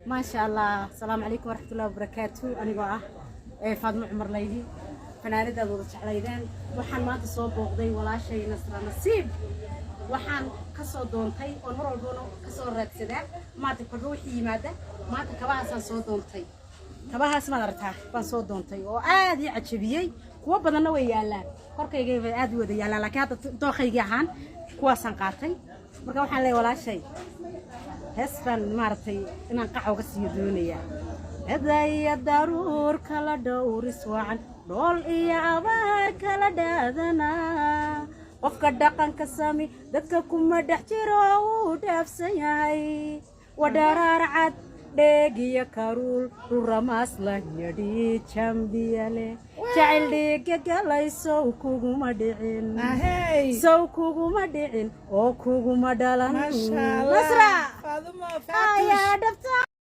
Maasha Allah. Asalaamu calaykum waraxmatullahi wabarakaatu. Anigoo ah Faadmo Cumar Laydi, fanaanadaad wada jeclaydeen, waxaan maanta soo booqday walaashay Nasra Nasiib. Waxaan ka soo doontay oon mar walbana ka soo raadsadaa maanta kolba wixii yimaada. Maanta kabahaasaan soo doontay. Kabahaas maad aragtaa baan soo doontay oo aad ii cajabiyey. Kuwo badanna way yaallaan, korkaygay bay aad u wada yaallaan, laakiin hadda dooqaygii ahaan kuwaasaan qaatay. Marka waxaan leeyahay walaashay, hees baan maaragtay inaan qac uga siiyo doonayaa. Cidaya daruur kala dhowris wacan, dhool iyo abaar kala dhaadana, qofka dhaqanka sami dadka kuma dhex jiro, wuu dhaafsan yahay. Wadharaar cad dheegiyo karuul dhuramaasla yadhi jambiyale, jacayl dhiiga galay sow kuguma dhicin? Ahey. Sow kuguma dhicin oo kuguma dhalan? Maasha Allah. Nasra Faadumo. Ayaa Faatush. dhabta.